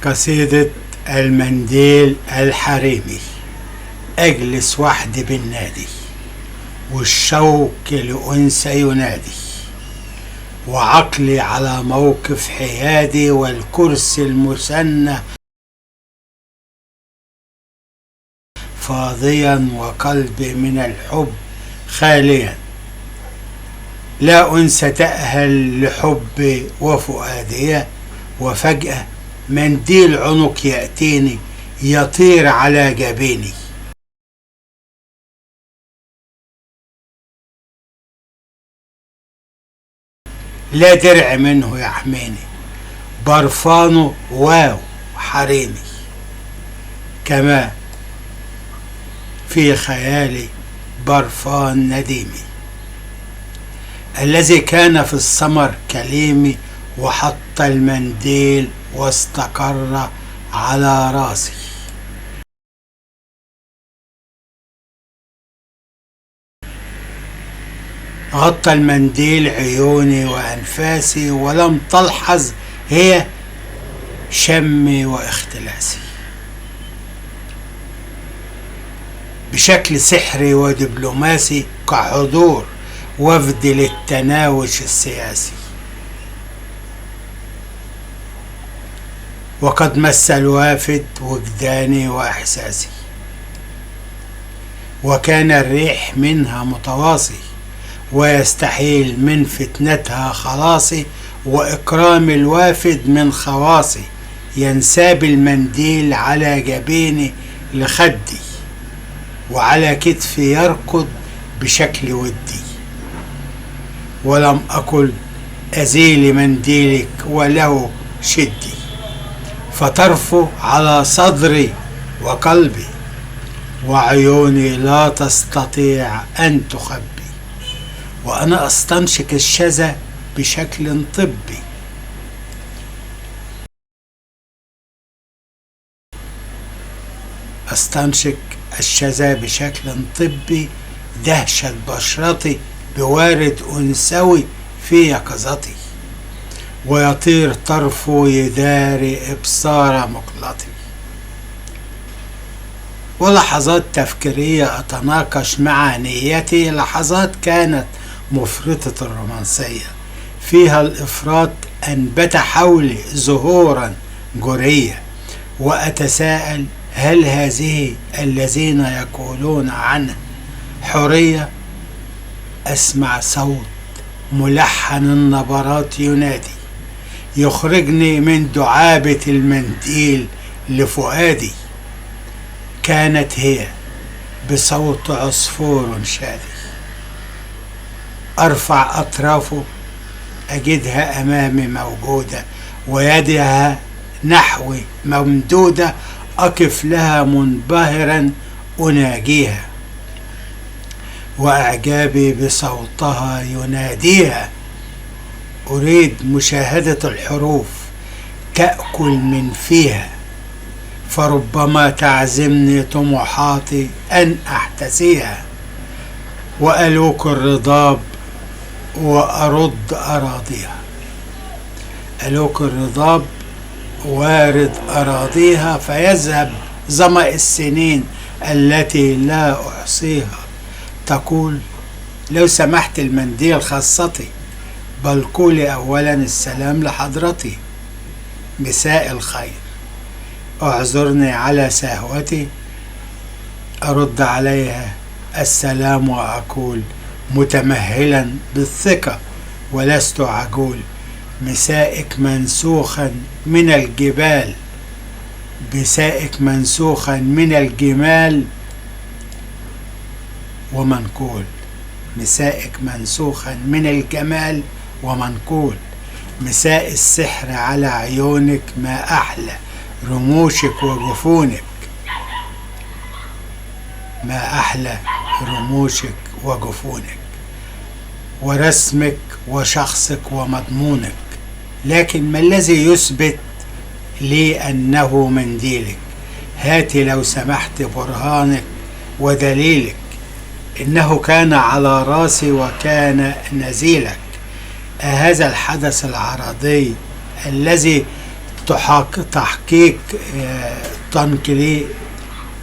قصيدة المنديل الحريمي. أجلس وحدي بالنادي والشوق لأنثى ينادي، وعقلي على موقف حيادي، والكرسي المثنى فاضيا وقلبي من الحب خاليا. لا أنثى تأهل لحبي وفؤادي، وفجأة منديل عنق يأتيني يطير على جبيني. لا درع منه يحميني، برفانه واو حريمي، كما في خيالي برفان نديمي الذي كان في السمر كليمي، وحط المنديل واستقر على راسي. غطى المنديل عيوني وأنفاسي، ولم تلحظ هي شمي واختلاسي. بشكل سحري ودبلوماسي كحضور وفد للتناوش السياسي. وقد مس الوافد وجداني وإحساسي، وكان الريح منها متواصي، ويستحيل من فتنتها خلاصي، وإكرام الوافد من خواصي. ينساب المنديل على جبيني لخدي، وعلى كتفي يركض بشكل ودي. ولم أقل أزيل منديلك وله شدي، فطرفه على صدري وقلبي، وعيوني لا تستطيع أن تخبي، وأنا أستنشق الشذا بشكل طبي. أستنشق الشذا بشكل طبي، دهشة بشرتي بوارد أنثوي في يقظتي، ويطير طرفه يداري إبصار مقلتي. ولحظات تفكيرية أتناقش مع نيتي، لحظات كانت مفرطة الرومانسية فيها الإفراط أنبت حولي زهورا جورية. وأتساءل هل هذه الذين يقولون عنه حرية؟ أسمع صوت ملحن النبرات ينادي، يخرجني من دعابة المنديل لفؤادي. كانت هي بصوت عصفور شادي، أرفع أطرافه أجدها أمامي موجودة، ويدها نحوي ممدودة، أقف لها منبهرا أناجيها، وإعجابي بصوتها يناديها. أريد مشاهدة الحروف تأكل من فيها، فربما تعزمني طموحاتي أن أحتسيها، وألوك الرضاب وأرد أراضيها. ألوك الرضاب وارد أراضيها، فيذهب ظمأ السنين التي لا أحصيها. تقول لو سمحت المنديل خاصتي، بل قولي أولا السلام لحضرتي. مساء الخير، اعذرني على سهوتي. أرد عليها السلام وأقول متمهلا بالثقة ولست عجول، مسائك منسوخا من الجبال، مسائك منسوخا من الجمال ومنقول، مسائك منسوخا من الجمال ومنقول. مساء السحر على عيونك ما أحلى رموشك وجفونك، ما أحلى رموشك وجفونك، ورسمك وشخصك ومضمونك. لكن ما الذي يثبت لي أنه منديلك؟ هاتي لو سمحت برهانك ودليلك، إنه كان على راسي وكان نزيلك. أهذا الحدث العرضي الذي تحقيق تنقلي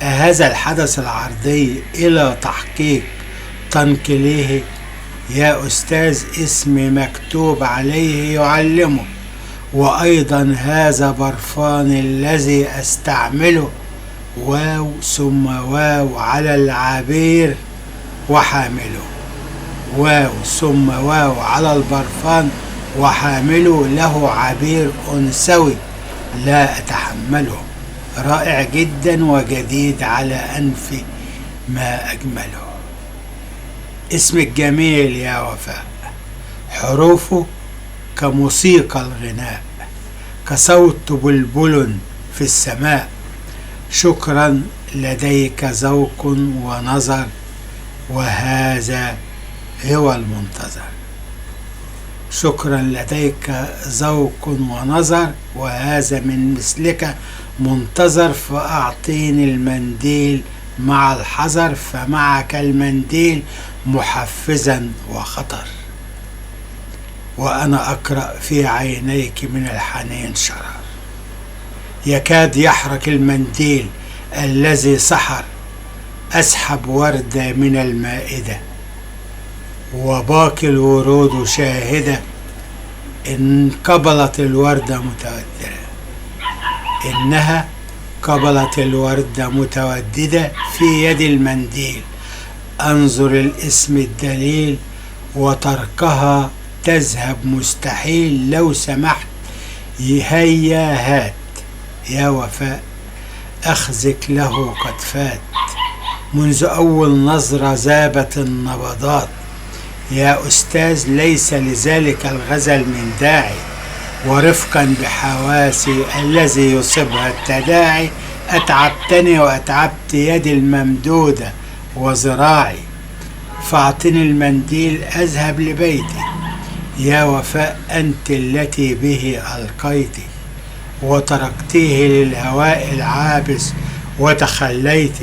هذا الحدث العرضي إلى تحقيق تنقليه. يا أستاذ اسمي مكتوب عليه يعلمه، وأيضا هذا برفان الذي أستعمله، واو ثم واو على العبير وحامله، واو ثم واو على البرفان وحامله، له عبير أنثوي لا أتحمله، رائع جدا وجديد على أنفي ما أجمله. اسمك جميل يا وفاء، حروفه كموسيقى الغناء، كصوت بلبل في السماء. شكرا، لديك ذوق ونظر، وهذا هو المنتظر. شكرا، لديك ذوق ونظر، وهذا من مثلك منتظر. فأعطيني المنديل مع الحذر، فمعك المنديل محفزا وخطر، وأنا أقرأ في عينيك من الحنين شرر. يكاد يحرق المنديل الذي سحر. أسحب وردة من المائدة، وباقي الورود شاهدة. إن قبلت الوردة متوددة، إنها قبلت الوردة متوددة في يد المنديل. أنظر الاسم الدليل، وتركها تذهب مستحيل. لو سمحت هيا هات يا وفاء، أخذك له قد فات. منذ أول نظرة ذابت النبضات. يا أستاذ ليس لذلك الغزل من داعي، ورفقا بحواسي الذي يصيبها التداعي. أتعبتني وأتعبت يدي الممدودة وذراعي، فأعطني المنديل أذهب لبيتي. يا وفاء أنت التي به ألقيت، وتركتيه للهواء العابس وتخليت،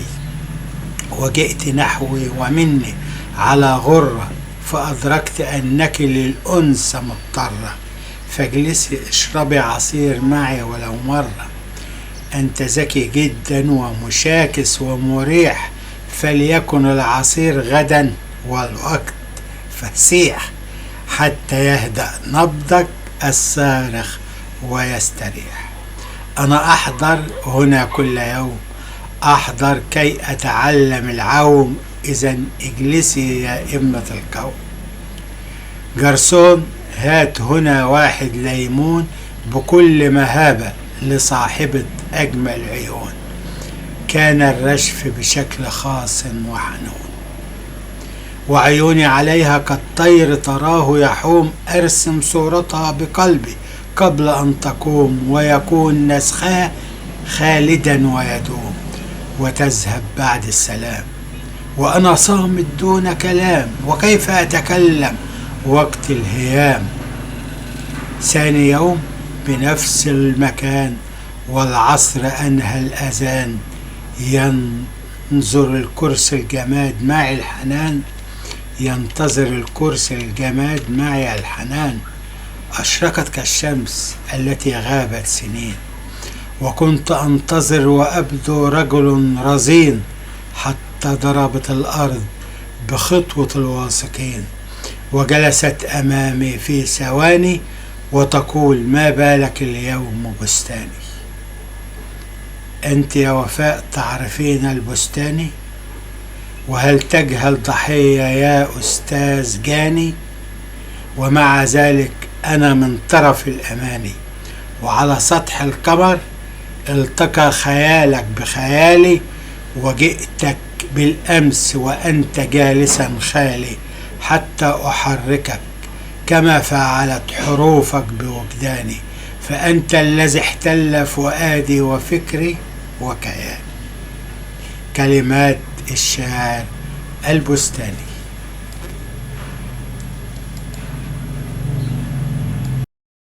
وجئت نحوي ومني على غرة، فأدركت أنك للأنس مضطرة. فاجلسي اشربي عصير معي ولو مرة. أنت ذكي جدا ومشاكس ومريح، فليكن العصير غدا والوقت فسيح، حتى يهدأ نبضك الصارخ ويستريح. أنا أحضر هنا كل يوم، أحضر كي أتعلم العوم. إذا اجلسي يا ابنة القوم. جرسون هات هنا واحد ليمون، بكل مهابة لصاحبة أجمل عيون. كان الرشف بشكل خاص وحنون، وعيوني عليها كالطير تراه يحوم. أرسم صورتها بقلبي قبل أن تقوم، ويكون نسخها خالدا ويدوم. وتذهب بعد السلام وأنا صامت دون كلام، وكيف أتكلم وقت الهيام. ثاني يوم بنفس المكان، والعصر أنهى الأذان. ينظر الكرسي الجماد معي الحنان، ينتظر الكرسي الجماد معي الحنان. أشرقت كالشمس التي غابت سنين، وكنت أنتظر وأبدو رجل رزين، حتى ضربت الأرض بخطوة الواثقين. وجلست أمامي في ثواني، وتقول ما بالك اليوم بستاني. أنت يا وفاء تعرفين البستاني؟ وهل تجهل ضحية يا أستاذ جاني؟ ومع ذلك أنا من طرف الأماني، وعلى سطح القمر التقى خيالك بخيالي، وجئتك بالأمس وأنت جالسا خالي، حتى أحركك كما فعلت حروفك بوجداني. فأنت الذي احتل فؤادي وفكري وكياني. كلمات الشاعر البستاني.